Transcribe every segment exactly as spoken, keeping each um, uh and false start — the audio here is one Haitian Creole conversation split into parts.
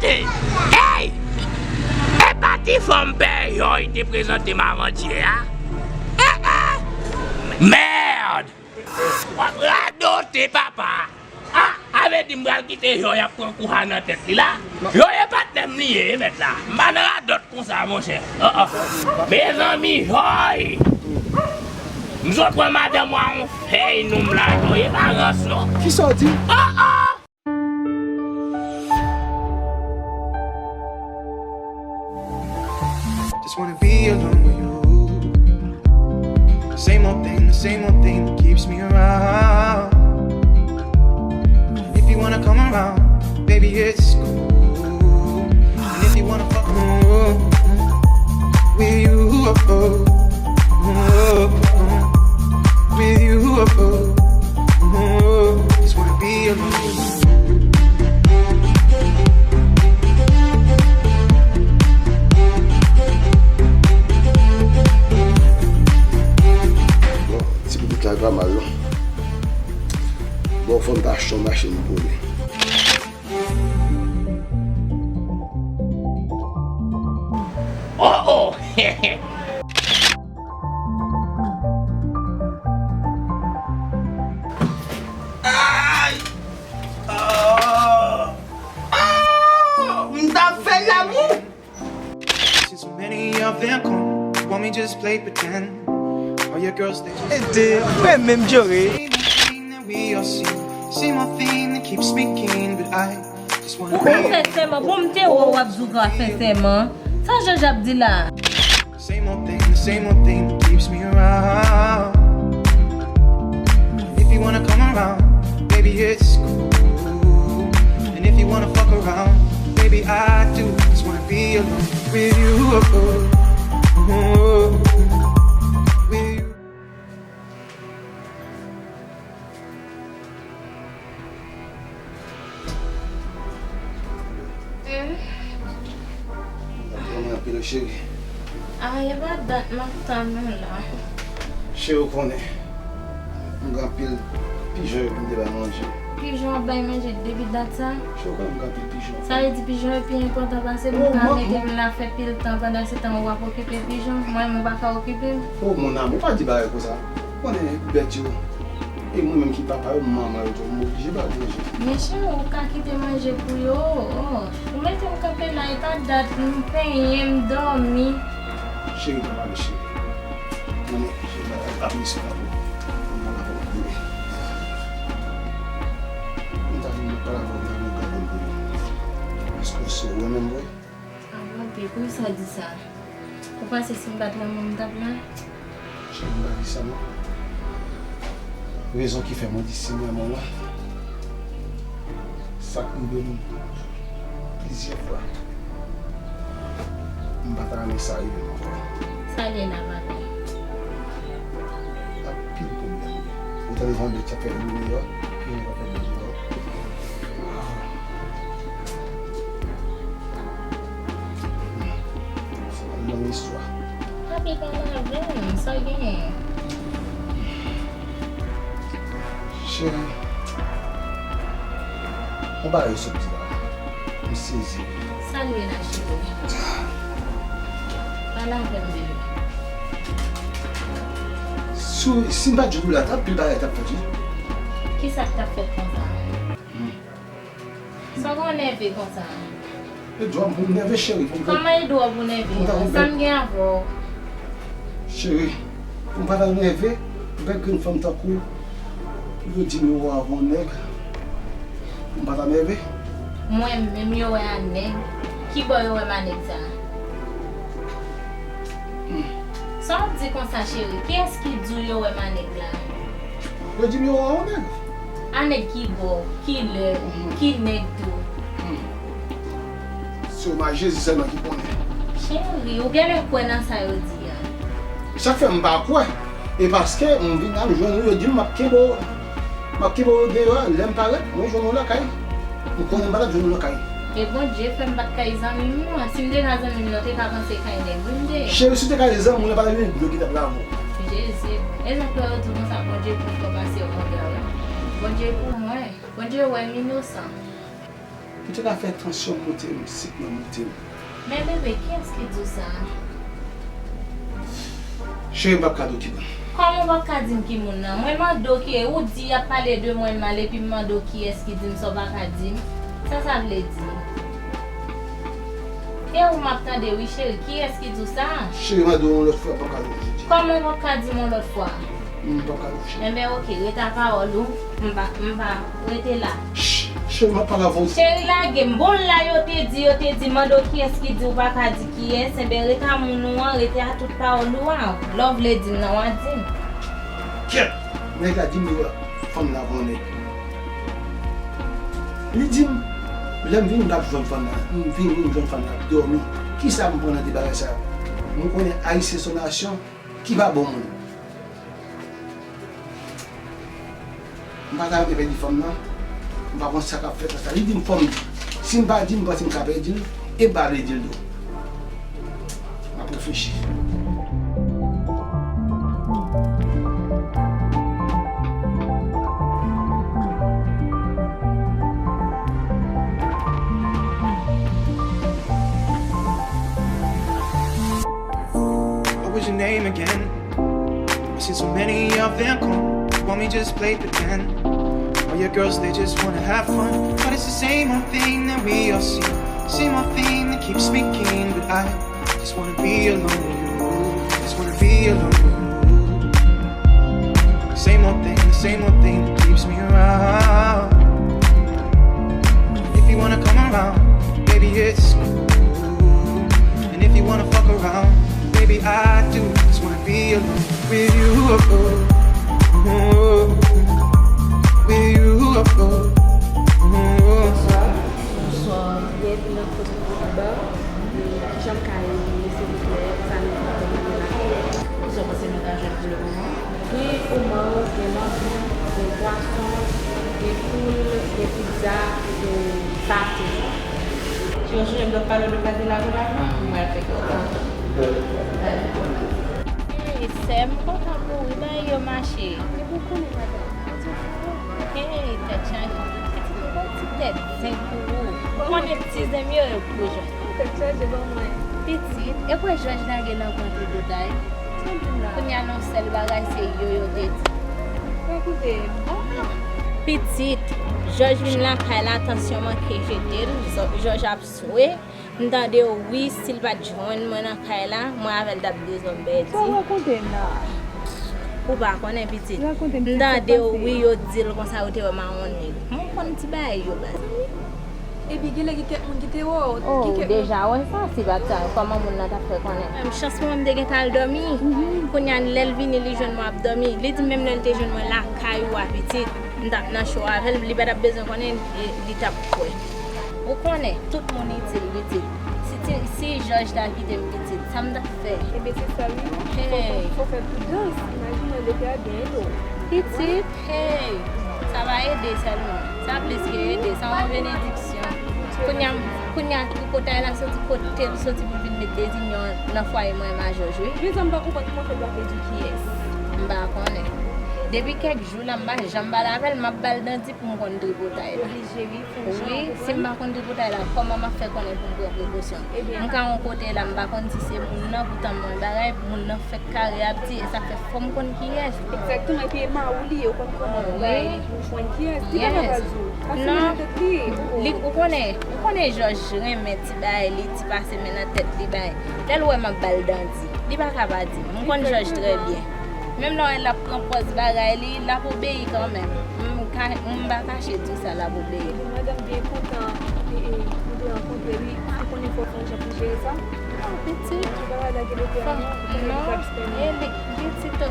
Hey! Hey! E pa ti fanm pè Joy te prezante m avantyè a? Eh, eh! Merde! W ap radote, papa! Ah, a vle di m pral kite Joy ap pran kou sa nan tèt li la? Joy e patnè m li ye, mèt la. M pa nan radòt konsa, monchè. Ah, ah. Mezanmi, Joy! M sot pran madanm ou a yon fèy nou m la, Joy. E pa rans, non. Kisa w di? Ah, ah! Just wanna be alone with you. The same old thing, the same old thing that keeps me around. If you wanna come around, baby, it's cool. And if you wanna fuck with you, with you, just wanna be alone. Bon, ti pitit la pa mal non. Bon, fò m ta achte yon machin pou li. Oh, oh! Ay! Oh! Oh! M t ap fè l lanmou! Since so many of them come, want me just play pretend. All your girls, they just Ede, mwen menm Jory. Same thing that we all see, same old thing that keeps me keen, but I just wanna Ou ka fè sèman, bon, m te wè w ap di w ka fè sèman. Sa Jòj ap di la? Same old thing, the same old thing that keeps me around. If you wanna come around, baby, it's cool. And if you wanna fuck around, baby, I do. Just wanna be alone with you. With you. Hum. Mwen anpil, cheri. Ah, e pa dat m ap tann ou la. Cheri, ou konnen, m gen anpil pijan yo pou m te bay manje. Pijan w ap bay manje depi dat sa? Cheri, ou konnen m gen anpil pijan. Sa vle di pijan yo pi enpòtan pase m? Ou ka mete m la fè pil tan, pandan se tan ou ap okipe pijan, mwen menm ou pa ka okipe m? Oh, mon amour, pa di bagay konsa. Ou konnen bèt yo, e mwen menm ki papa yo, m manman yo tou, m oblije ba yo manje. Men cheri, ou ka kite manje pou yo. Oh, ou mete m kanpe la, e pa dat m penyen, m dòmi. Cheri, pa pale, cheri. Konnen, cheri, bagay ap riske la pou mwen. Mwen pa ka pou mwen. Mwen ta vin pale avè w, mwen ta vin gade m pou mwen. Èske w se ou menm vre? Avanti, poukisa w di sa? Ou panse si m pa t renmen w, m t ap la? Cheri, m pa di sa non. Rezon ki fè mwen di si m renmen w la, sa k rive m plizyè fwa, m pa ta renmen sa rive m ankò. Sa gen la, papa? Anpil pwoblèm. Ou tande jan bèt ap fè bri deyò, pijan ap fè bri deyò. Se yon long istwa. Papi, pale avè m, sa w genyen? Cheri, yon bagay yo sot di la. M sezi. Sa l ye la, cheri? Pale avè m, bebe. Si, si m pa t jwenn ou la, t ap pil bagay t ap fèt, wi. Kisa k t ap fèt konsa? Hmm. Sa w gen w nève konsa? E dwa m pou m nève, cheri, pou m... Kòman e dwa w pou w nève? Pou m ta konprann. Sa m gen avè w? Cheri, pou m pa ta nève, bèl grenn fanm tankou w, pou yo di m yo wè w avè yon nèg, pou m pa ta nève? Mwen menm yo wè a nèg? Kibò yo wè m a nèg sa? Hmm. Sa w ap di konsa, cheri? Kiyès ki di w yo wè m a nèg la? Yo di m yo wè w a yon nèg. A nèg ki bò, ki lè, ki nèg tou? Hmm. Se w ma Jezi sèlman ki konnen. Cheri, ou genlè kwè nan sa yo di a. Sa k fè m pa kwè, e paske m vin al jwenn ou, yo di m m ap kenbe w, m ap kenbe w deyò, lè m parèt, mwen jwenn ou lakay. M konnen m pa t ap jwenn ou nan kay. E Bondye fè m pa t kay zanmi m nan. Si m te ka zanmi m nan, te ka panse kay nèg wi m te ye. Cheri, si w te kay zanmi w nan, pa t ap gen dlo ki t ap lave w. Jezi. E sa k fè yo di konsa, Bondye pi fò pase yon ga wi. Bondye pou mwen. Bondye wè m inosan. Ou te ka fè tansyon m monte m, sik mwen monte m. Men bebe, kiyès ki di w sa? Cheri, m p ap ka di w ki moun. Kòman w p ap ka di m ki moun nan? Mwen mande w ki, ou di y ap pale de mwen mal epi m mande w kiyès ki di m sa w pa ka di m. Sa sa vle di? E ou m ap tande wi cheri, kiyès ki di w sa? Cheri, mande w yon lòt fwa, m p ap ka di w jodi. Kòman w p ap ka di m yon lòt fwa? M p ap ka di w cheri. Enben oke, ret a pawòl ou, m pa, m pa, rete la. Ch, cheri, m ap pale avè w. Cheri, lage m. Bon, la yo te di, yo te di, mande w kiyès ki di w pa ka di kiyès, enben ret a moun ou an, rete a tout pawòl ou a. Lè w vle di m nan, w a di m. Kyèt! Nèg la di m li wè fanm nan avè yon nèg. Li di m, lè m vini m t ap jwenn fanm nan, m vini m jwenn fanm nan ap dòmi. Kisa m pran nan de bagay sa yo? M konnen Ayisyen se yon nasyon ki pa bon moun. M pa ta renmen pèdi fanm nan. M pa konn sa k ap fèt la sa. Li di m fò m di. Si m pa di, m panse m ka pèdi l. E m pa vle di l tou. M ap reflechi. What was your name again? I see so many of them come. Want me just play pretend? All your girls, they just wanna have fun. But it's the same old thing that we all see. Same old thing that keeps speaking. But I just wanna be alone with you. Just wanna be alone with you. Same old thing, the same old thing that keeps me around. If you wanna come around, baby, it's cool. And if you wanna fuck around, baby, I do. Just wanna be alone with you. With you. Bonswa. Bonswa. Byenvini nan Kote Bar. E kijan m ka ede w, silvouplè? Sa nou ka fè pou nou la? Kisa w panse nou ka jwenn pou le moman? Gen omar, gen langout, gen pwason, gen poul, gen pizza, gen pate. Si w sonje m t ap pale w de pate la tou la, m pral fè kè w kontan. Hey, sè m kontan pou ou, bagay yo mache. Epi w konnen, madanm, Hey, tèt chaje. Pitit, yon ti tèt zen pou ou. Ou konnen ti zen m yo, yo gwo jan. Tèt chaje ban mwen. Pitit, e kwè Jòj lage nan kont tripotay. Kounye a nan sèl bagay se yo yo te di. Mwen koute. Pitit, Jòj vin lakay la, tansyon manke jete l, Jò-, Jòj ap swe. M tande w wi, si l pa t jwenn mwen nan kay la, mwen avè l t ap dezòm pèdi. Sa w rakonte m la? Ou pa konnen, pitit. Rakonte m, pitit, sa pase. M tande w wi, yo di l konsa, yo te wè m a yon nèg. Mwen konn ti bagay yo, baz. Epi genlè gen kèk moun ki te wè w. Oh, ki kèk moun? Deja wè sa, si pa t sa, kòman moun nan t ap fè konnen? Menm chans mwen, m te gentan al dòmi. Mhm. Kounye a, lè l vini, li jwenn mwen ap dòmi. Li di menm lè l te jwenn mwen lakay ou a, pitit, m t ap nan cho avè l, li pa t ap bezwen konnen, e, li t ap kwè. Ou konnen, tout moun itil, pitit. Si ti, si Jòj ta kite m, pitit, sa m t ap fè? Ebyen, se sa, wi. Hey. Fò, fò, fò fè pridans. Imajine w, lè te a gen dlo. Pitit, hey. Sa va ede sèlman. Sa plis ke ede. Sa yon benediksyon. Kounye a, kounye a, tripotay la soti kote l soti pou l vin met dezinyon nan fwaye mwen a Jòj, wi. Men sa m pa konprann, kòman fè l pa te di kiyès? M pa konnen. Depi kèk jou la, m pa janm pale avè l, m ap ba l dandi pou m konn tripotay la. Oblije, wi. Wi, si m pa konn tripotay la, kòman m ap fè konnen pou m pran prekosyon? Ebyen, m ka yon kote la, m pa konn si se moun nan, poutan mwen bagay, moun nan fèk kare ap di, e sa fè fò m konn kiyès. Egzakteman, epi e mari w li ye, ou konn kòman l bay pou jwenn kiyès. Li pa ka pral di w. Pase nan tèt li. Li, ou konnen, ou konnen Jòj renmen ti bagay li, ti pase men nan tèt li bay. Lè l wè m ap ba l dandi, li pa ka pa di m. M konn Jòj trè byen. Menm lè w wè l ap pran pòz bagay li, l ap obeyi kanmenm. M ka, m pa kache di w sa, l ap obeyi. Madanm byen kontan, e, e, nou te rankontre li. Ou konnen fò w fè yon jan pou jere sa? Ah, pitit. Bagay la gen lete a non, ou konnen li pa disponible. E li, pitit,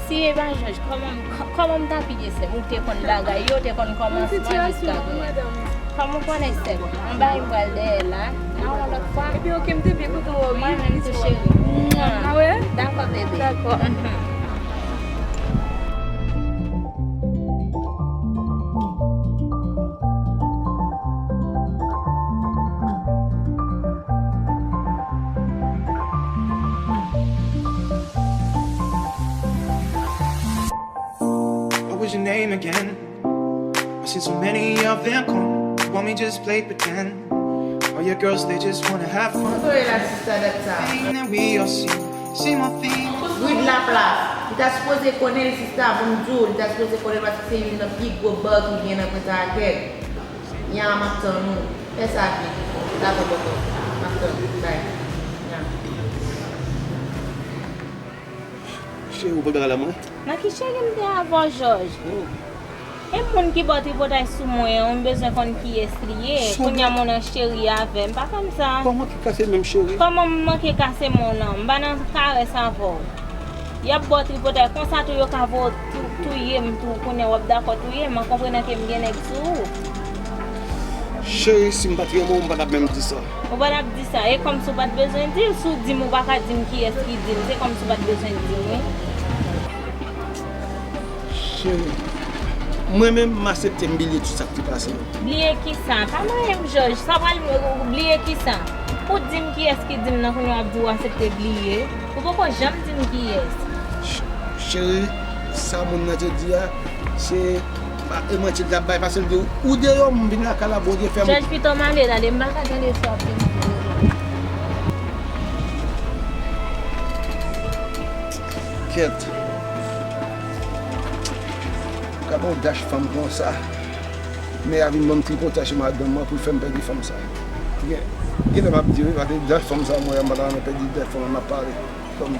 si e pa Jòj, kòman, kò-, kòman m t ap ye sè m? Ou te konn bagay yo, ou te konn kòmansman jiska kounye a. Kòm ou konnen sè m, anba m pral dèyè la, nan yon lòt fwa. Epi oke, m te byen kontan wè w, wi. Mwen menm tou, cheri. Ah wè? Dakò, bebe. Dakò. Mhm. What was your name again? I see so many of them come. Homie, just play pretend. All your girls, they just wanna have fun. Kote w ye la sista dat sa? Thing that we all see, same old thing. Rid Laplas. Li ta sipoze konnen l sista, pou m di w, li ta sipoze konnen l paske se youn nan pi gwo bug ki gen nan Pwentayakèt. Nya, m ap tann ou. Fè sa vit. Dakò, bòkò. M ap tann ou. Bay. Nya. Cheri, ou pral bagay la mwen? Nan ki cheri m te avè w, Jòj? E moun ki ba w tripotay sou mwen an, ou bezwen konn kiyès li ye. Kounye a m nan cheri avè m. Pa fè m sa. Kòman ki kase menm cheri? Kòman m manke kase men w nan? M pa nan karès avè w. Y ap ba w tripotay konsa tou, yo ka voye w tou- touye m tou. Kounye a w ap dakò touye m an konprenan ke m gen nèg sou ou. Cheri, si m pa t renmen w, m pa t ap menm di sa. Ou pa t ap di sa. E kòmsi w pa t bezwen di l, si w di m ou pa ka di m kiyès ki di l, se kòmsi w pa t bezwen di m, wi. Cheri, mwen menm m aksepte m bliye tout sa k te pase yo. Bliye kisa? Pa manyen m, Jòj. Sa pral bliye kisa? Ou di m kiyès ki di m nan kounye a w ap di w aksepte bliye. Ou poko janm di m kiyès. Cheri, sa moun nan te di a, se pa e manti l t ap bay, paske l di ou deyò, m vin lakay la, Bondye fè m. Jòj, pito m ale, tande, m pa ka tande sa w ap di m. Kèt. Gade yon dach fanm konsa. Men a vin ban m tripotay sou madanm mwen pou l fè m pèdi fanm sa. Gen, gen lè m ap di wi, paske dach fanm sa mwen, m pa ta renmen pèdi dach fanm, m ap pale. Kòm